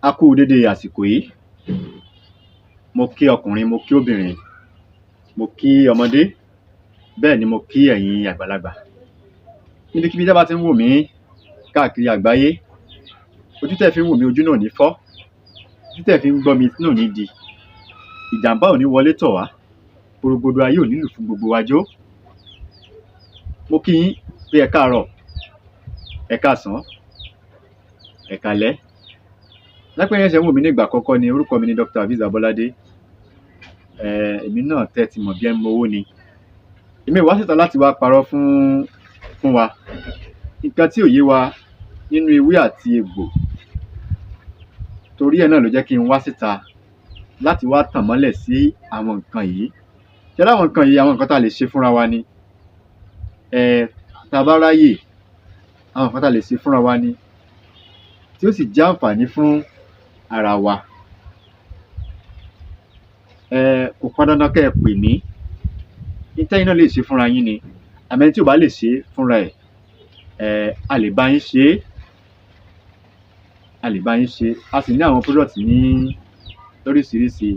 A kú u dédé àsìkò yìí. Mo kí ọkùnrin, mo kí obìnrin, mo kí ọmọdé, bẹ́ẹ̀ ni mo kí ẹ̀yin àgbàlagbà. Níbikíbi tẹ́ bá ti ń wò mí káàkiri àgbáyé, ojú tẹ́ fi ń wò mí, ojú náà ò ní fọ́, ojú tẹ́ fi ń gbọ́ mi, etí náà ò ní di. Ìjàmbá ò ní wọlé tọ̀ wá, porongodo ayé ò ní lù fún gbogbo wa jó. Mo kí yín pé ẹ káàárọ̀, ẹ káàsán, ẹ káalẹ́. Lápẹ́ yẹn ṣe ń wò mí ní ìgbà àkọ́kọ́ ni, orúkọ mi ni Dr. Azeez Abolade. Èmi náà tẹ́ ti mọ̀ bí ẹni mowó ni. Èmi ò wá síta láti wá parọ́ fún wa. Nǹkan tí ò yé wa nínú ewé àti egbò, torí ẹ̀ náà ló jẹ́ kí n wá síta láti wá tàn mọ́lẹ̀ sí àwọn nǹkan yìí. Ṣé rí àwọn nǹkan yìí, àwọn nǹkan tá a lè ṣe fúnra wa ni. Tá a bá ráyè, àwọn nǹkan tá a lè ṣe fúnra wa ni, tí ó sì jẹ́ àǹfààní fún ara wa. Kò pọn dandan kẹ́ ẹ pè mí. N tẹ́yin náà lè ṣe fúnra yín ni. Àmọ́ ẹni tí ò bá lè ṣe é fúnra ẹ̀, a lè bá yín ṣe é. A lè bá yín ṣe é. A sì ní àwọn product ní lóríṣiríṣi.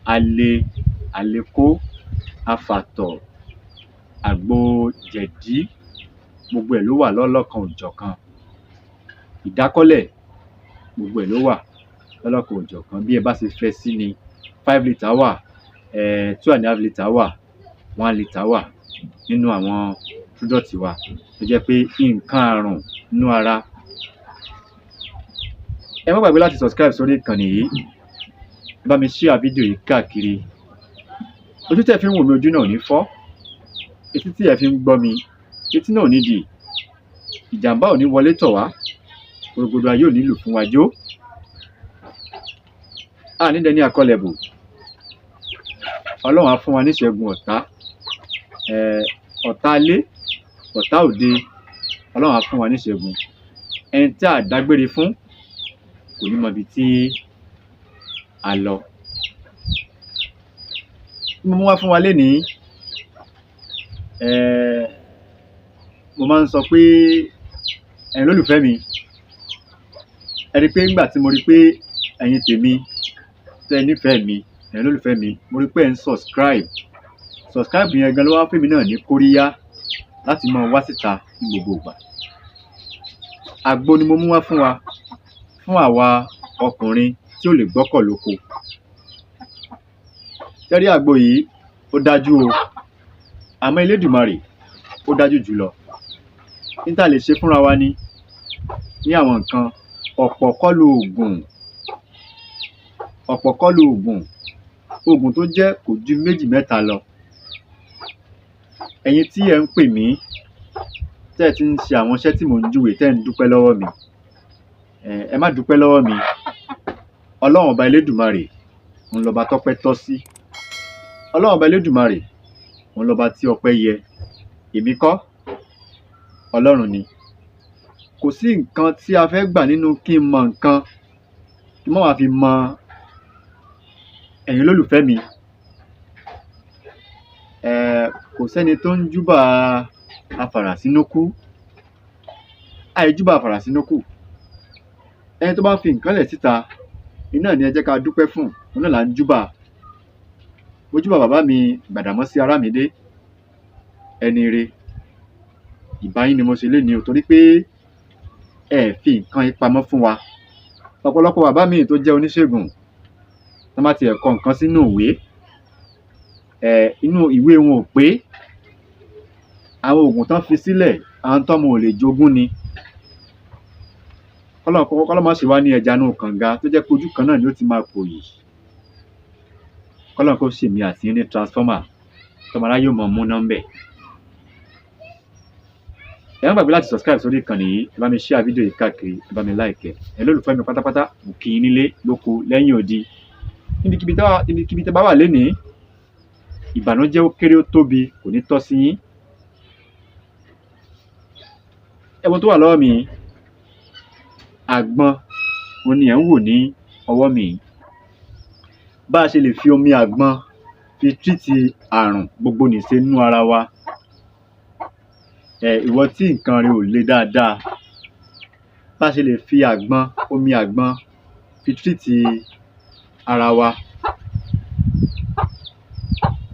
Ale, alekó, afàtọ̀, àgbo jẹ̀dí, gbogbo ẹ̀ ló wà lọ́lọ́kan-ò-jọ̀kan. Ìdákọ́lẹ̀, gbogbo ẹ̀ ló wà lọ́lọ́kan-ò-jọ̀kan. Bí ẹ bá ṣe fẹ́ sí ni. 5 litre wà, 2.5 litre wà, 1 litre wà nínú àwọn product wa tó jẹ́ pé nǹkan àrùn nínú ara. Ẹ má gbàgbé láti subscribe sórí ìkànnì yìí. Ẹ bá mi share fídíò yìí káàkiri. Ojú tẹ́ fi ń wò mí, ojú náà ò ní fọ́. Etí tí ẹ fi ń gbọ́ mi, etí náà ò ní di. Ìjàmbá ò ní wọlé tọ̀ wá. Gbogbo ayé ò ní lù fún wa jó. A ní dẹni àkọlẹ̀bò. Ọlọ́run á fún wa ní ìṣẹ́gun ọ̀tá. Ọ̀tá ilé, ọ̀tá òde, Ọlọ́run á fún wa ní ìṣẹ́gun. Ẹni tí a dágbére fún kò ní mọ ibi tí a lọ. Mo mú wá fún wa lénìí, mo máa ń sọ pé ẹ̀yin olólùfẹ́ mi, ẹ rí pé nígbà tí mo rí pé ẹ̀yin tèmi tẹ́ ẹ nífẹ̀ẹ́ mi, ẹ̀yin olólùfẹ́ mi, mo rí pé ẹ̀ ń subscribe. Subscribe yẹn gan ló wá fún èmi náà ní kóríyá láti máa wá síta ní gbogbo ìgbà. Àgbo ni mo mú wá fún wa, fún àwa ọkùnrin tí ò lè gbọ́kọ̀ lóko. Ṣé rí àgbo yìí, ó dájú o, àmọ́ Elédùmarè ó dájú jù lọ. N tá lè ṣe fúnra wa ni ní àwọn nǹkan. Ọ̀pọ̀ kọ́ loògùn, ọ̀pọ̀ kọ́ loògùn, oògùn tó jẹ́ kò ju méjì mẹ́ta lọ. Ẹ̀yin tí ẹ̀ ń pè mí, tẹ́ ẹ ti ń ṣe àwọn iṣẹ́ tí mò ń júwe, tẹ́ ẹ̀ ń dúpẹ́ lọ́wọ́ mi, ẹ má dúpẹ́ lọ́wọ́ mi. Ọlọ́run Ọba Elédùmarè òun lọba tọ́pẹ́ tọ́ sí. Ọlọ́run Ọba Elédùmarè òun lọba tí ọpẹ́ yẹ. Èmi kọ́, Ọlọ́run ni. Kò sí nǹkan tí a fẹ́ gbà nínú kí n mọ nǹkan kí n má wá fi mọ ẹ̀yin olólùfẹ́ mi. Kò sẹ́ni tó ń júbà afàràsínúkú. Àìjúbà afàràsínúkú. Ẹni tó bá fi nǹkan lẹ̀ síta, iná ni ẹ jẹ́ ká dúpẹ́ fún, òun náà là ń júbà. Mo júbà bàbá mi Gbàdàmọ́sí Arámidé, ẹni ire. Ìbà yín ni mo ṣe lénìí o, torí pé ẹ fi nǹkan yìí pamọ́ fún wa. Ọ̀pọ̀lọpọ̀ bàbá míì tó jẹ́ oníṣègùn, tán bá tiẹ̀ kọ nǹkan sínú ìwé, inú ìwé wọn ò pé. Àwọn oògùn tán fi sílẹ̀, àwọn tọ́mọ ò lè jogún ni. Kọ́lọ́run má ṣe wá ní ẹja inú kànga tó jẹ́ pé ojú kan náà ni ó ti máa pòyì. Kọ́lọ́run kó ṣèmi àti yín ní transformer tọ́mọ aráyé ó máa múná ńbẹ̀. Ẹ má gbàgbé láti subscribe sórí ìkànnì yìí, ẹ bá mi share fídíò yìí káàkiri, ẹ bá mi like ẹ̀. Ẹ̀yin olólùfẹ́ mi pátápátá, mo kí yín nílé, lóko, lẹ́yìn odi. Níbikíbi tẹ́ bá wà lénìí, ìbànújẹ́ ó kéré ó tóbi kò ní tọ́ sí yín. Ẹ wo ohun tó wà lọ́wọ́ mi yìí, àgbọn òun ni ẹ̀ ń wò ní ọwọ́ mi yìí. Bá a ṣe lè fi omi àgbọn fi treat àrùn gbogbo nìṣe nínú ara wa. Ìwọ tí nǹkan rẹ ò le dáadáa, Bá ṣe lè fi àgbọn, omi àgbọn fi treat ara wa.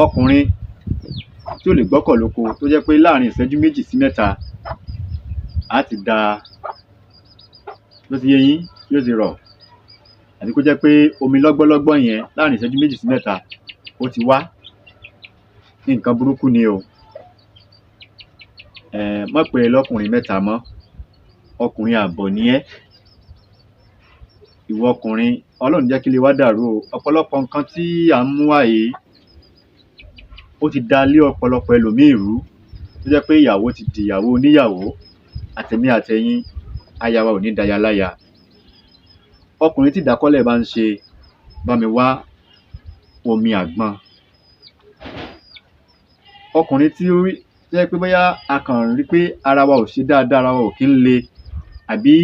Ọkùnrin tí ò lè gbọ́kọ̀ lóko, tó jẹ́ pé láàrin ìṣẹ́jú 2 sí 3 á ti da, ló ti yé yín, yóò ti rọ̀, àbí kó jẹ́ pé omi lọ́gbọ́lọ́gbọ́ yẹn láàrin ìṣẹ́jú 2 sí 3 ó ti wá, nǹkan burúkú ni o. Má pè é lọ́kùnrin mẹ́ta mọ́, ọkùnrin àbọ̀ ni ẹ́. Ìwọ ọkùnrin, Ọlọ́run jẹ́ kí ilé wa dàrú o. Ọ̀pọ̀lọpọ̀ nǹkan tí à ń mú wá yìí, ó ti da lé ọ̀pọ̀lọpọ̀ ẹlòmíì rú, tó jẹ́ pé ìyàwó ti di ìyàwó oníyàwó, àtèmi àtẹ̀yin, aya wa ò ní daya láya. Ọkùnrin tí ìdákọ́lẹ̀ bá ń ṣe, bá mi wá omi àgbọn. Ọkùnrin tí ó jẹ́ pé bóyá a kàn rí pé ara wa ò ṣe dáadáa, ara wa ò kí ń le, àbí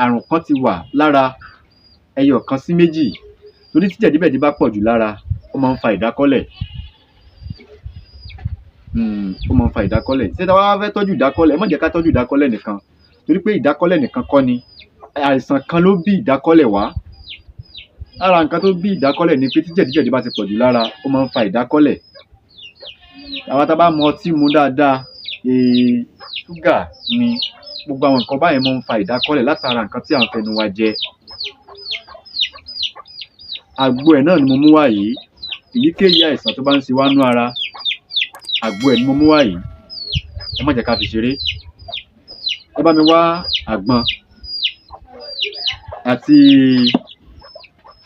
àrùn kan ti wà lára ẹyọ kan sí méjì, torí tí jẹ̀díjẹ̀dí bá pọ̀ jù lára, ó máa ń fa ìdákọ́lẹ̀. Ó máa ń fa ìdákọ́lẹ̀. Ṣé tá a bá fẹ́ tọ́jú ìdákọ́lẹ̀, ẹ má jẹ́ ká tọ́jú ìdákọ́lẹ̀ nìkan, torí pé ìdákọ́lẹ̀ nìkan kọ́ ni, àìsàn kan ló bí ìdákọ́lẹ̀ wá. Lára nǹkan tó bí ìdákọ́lẹ̀ ni pé tí jẹ̀díjẹ̀dí bá ti pọ̀ jù lára, ó máa ń fa ìdákọ́lẹ̀. Àwa tá a bá mu ọtí mu dáadáa, ṣúgà ni, gbogbo àwọn nǹkan báyẹn máa ń fa ìdákọ́lẹ̀ látara nǹkan tí à ń fẹnu wa jẹ. Àgbo ẹ̀ náà ni mo mú wá yìí. Èyíkéyìí àìsàn tó bá ń ṣe wá nú ara, àgbo ẹ̀ ni mo mú wá yìí. Ẹ má jẹ́ ká fi ṣeré. Ẹ bá mi wá àgbọn àti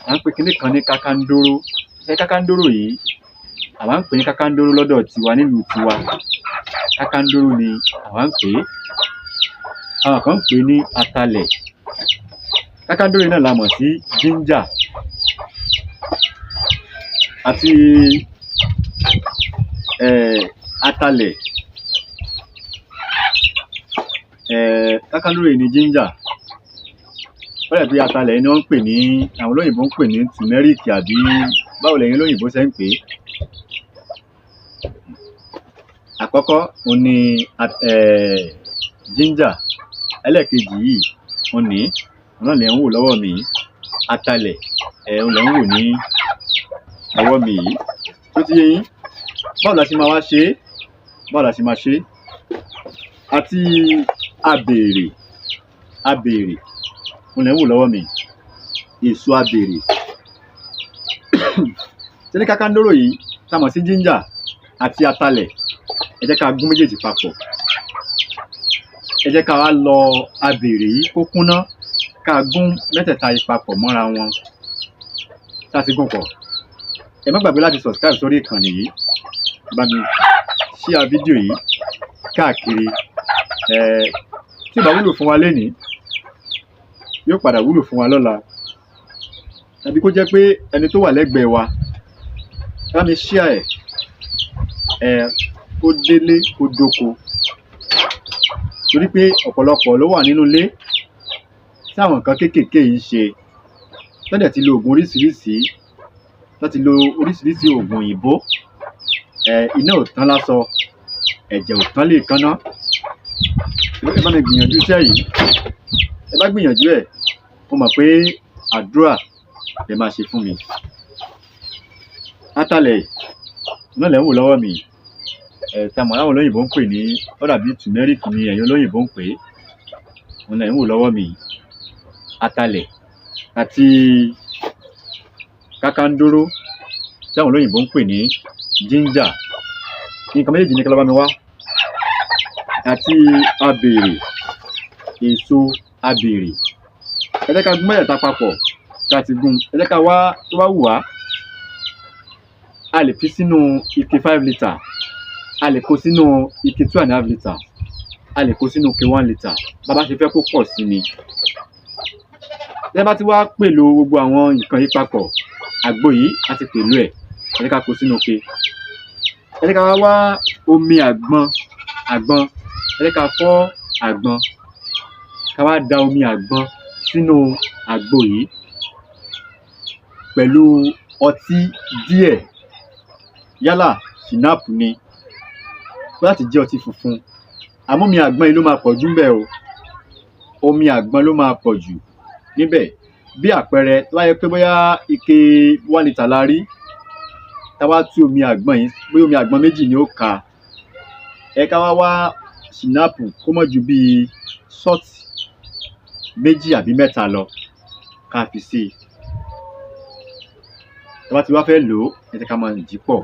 à ń pè kinní kan ní kákándóró. Ṣé kákándóró yìí, àwa ń pè ní kákándóró lọ́dọ̀ tiwa nílùú tiwa. Kákándóró ni àwa ń pè é. Àwọn kan ń pè é ní atalẹ̀. Kákándóró yìí náà la mọ̀ sí ginger. Àti atalẹ̀. Kákándóró yìí ni ginger. Ó dà bí atalẹ̀ yìí ni wọ́n ń pè ní, àwọn olóyìnbo ń pè ní turmeric, àbí báwo lẹ̀yin olóyìnbó ṣe ń pè é. Àkọ́kọ́ òun ni ginger. Ẹlẹ́ẹ̀kejì yìí òun ní, òun náà lẹ̀ ń wò lọ́wọ́ mi yìí. Atalẹ̀, òun lẹ̀ ń wò ní ọwọ́ mi yìí. Tó ti yé yín? Báwo la ṣe máa wá ṣe é? Báwo la ṣe máa ṣe é? Àti abèrè, abèrè, òun lẹ̀ ń wò lọ́wọ́ mi. Èso abèrè. Ṣé ní kákándóró yìí tá a mọ̀ sí ginger àti atalẹ̀, ẹ jẹ́ ká gún méjèèjì papọ̀. Ẹ jẹ́ ká wá lọ abèrè yìí kó kúnná, ká gún mẹ́tẹ̀ẹ̀ta yìí papọ̀ mọ́ra wọn. Tá a ti gún pọ̀. Ẹ má gbàgbé láti subscribe sórí ìkànnì yìí. Bá mi share fídíò yìí káàkiri. Tí ò bá wúlò fún wa lénìí, yóò padà wúlò fún wa lọ́la. Tàbí kó jẹ́ pé ẹni tó wà lẹ́gbẹ̀ẹ́ wa, bá mi share ẹ̀, kó délé kó dóko. Torí pé ọ̀pọ̀lọpọ̀ ló wà nínú ilé tí àwọn nǹkan kéékèèké yìí ń ṣe. Tán dẹ̀ ti lo òògùn oríṣiríṣi, tán ti lo oríṣiríṣi òògùn òyìnbó. Iná ò tán lásọ, ẹ̀jẹ̀ ò tán léèkánná. Ẹ bá mi gbìyànjú iṣẹ́ yìí. Ẹ bá gbìyànjú ẹ̀, mo mọ̀ pé àdúrà lẹ máa ṣe fún mi. Atalẹ̀ náà lẹ̀ ń wò lọ́wọ́ mi. Tá a mọ̀ láwọn olóyìnbó ń pè ní, ó dàbí turmeric ni ẹ̀yin olóyìnbó ń pè é. Òun lẹ̀ ń wò lọ́wọ́ mi. Atalẹ̀ àti kákándóró tí àwọn olóyìnbó ń pè ní ginger. Nǹkan méjèèjì ni kí ẹ lọ bá mi wá. Àti abèrè, èso abèrè. Ẹ jẹ́ ká gún mẹ́tẹ̀ẹ̀ta papọ̀ tí a ti gún. Ẹ jẹ́ ká wá, tó bá wù wá, a lè fi sínú ike 5 litre, a lè kó sínú ike 2.5 litre, a lè kó sínú ike 1 litre. Bá bá ṣe fẹ́ kó pọ̀ sí ni. Tẹ́ bá ti wá pèlò gbogbo àwọn nǹkan yìí papọ̀, àgbo yìí a ti pèlò ẹ̀, ẹ jẹ́ ká kó sínú ike. Ẹ jẹ́ ká wá omi àgbọn, àgbọn, ẹ jẹ́ ká fọ́ àgbọn, ká wá da omi àgbọn sínú àgbo yìí pẹ̀lú ọtí díẹ̀, yálà ṣìnáàpù ni, láti jẹ́ ọtí funfun. Àmọ́ omi àgbọn yìí ló máa pọ̀ jù ńbẹ̀ o. Omi àgbọn ló máa pọ̀ jù níbẹ̀. Bí àpẹẹrẹ, tó bá jẹ́ pé bóyá ike 1 litre la rí, tá wá tú omi àgbọn yìí, bóyá omi àgbọn 2 ni ó ka, ẹ ká wá wá ṣìnáàpù kó má ju bíi shot 2 àbí 3 lọ ká fi sí i. Tá bá ti wá fẹ́ lò ó, ẹ jẹ́ ká máa dì í pọ̀.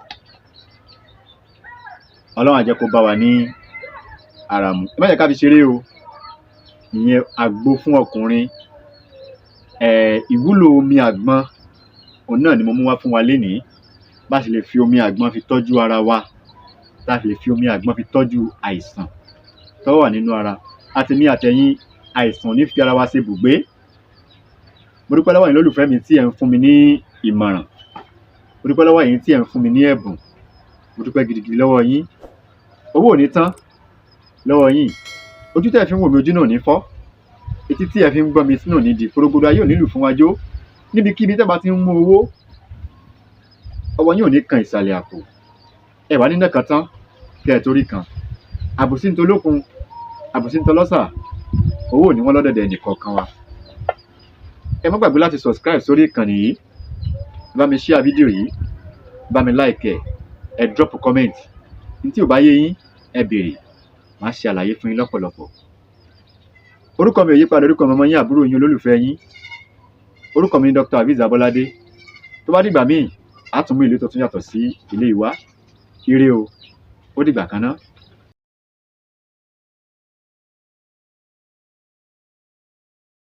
Ọlọ́run á jẹ́ kó bá wa ní ara mu. Ẹ má jẹ́ ká fi ṣeré o. Ìyẹn àgbo fún ọkùnrin. Ìwúlò omi àgbọn òun náà ni mo mú wá fún wa lénìí. Bá ṣe lè fi omi àgbọn fi tọ́jú ara wa, tá a fi lè fi omi àgbọn fi tọ́jú àìsàn tó wà nínú ara. Àtèmi àtẹ̀yin, àìsàn ò ní fi ara wa ṣe ibùgbé. Mo dúpẹ́ lọ́wọ́ ẹ̀yin olólùfẹ́ mi tí ẹ̀ ń fún mi ní ìmọ̀ràn. Mo dúpẹ́ lọ́wọ́ ẹ̀yin tí ẹ̀ ń fún mi ní ẹ̀bùn. Mo dúpẹ́ gidigidi lọ́wọ́ yín. Owó ò ní tán lọ́wọ́ yín. Ojú tẹ́ ẹ fi ń wò mí, ojú náà ò ní fọ́. Etí tí ẹ fi ń gbọ́ mi, etí náà ò ní di. Porongodo ayé ò ní lù fún wa jó. Níbikíbi tẹ́ bá ti ń mú owó, ọwọ́ yín ò ní kan ìsàlẹ̀ àpò. Ẹ wá ní ná kan tán kẹ́ ẹ tó rí kan. Àbòsí ń tolókun, àbòsí ń tọlọ́sà, owó ò ní wọ́n lọ́dẹ̀dẹ̀ ẹnìkọ̀ọ̀kan wa. Ẹ má gbàgbé láti subscribe sórí ìkànnì yìí. Bá mi share fídíò yìí, bá mi like ẹ, ẹ drop comment. Ní tí ò bá yé yín, ẹ béèrè, màá ṣe àlàyé fún yín lọ́pọ̀lọpọ̀. Orúkọ mi ò yípadà, orúkọ mi ọmọ yín, àbúrò yín, olólùfẹ́ yín. Orúkọ mi ni Dr. Aviz Abolade. Tó bá dìgbà míì, á tún mú ìlú tuntun yàtọ̀ sí ilé ìwá. Ire o, ó dìgbà kan náà.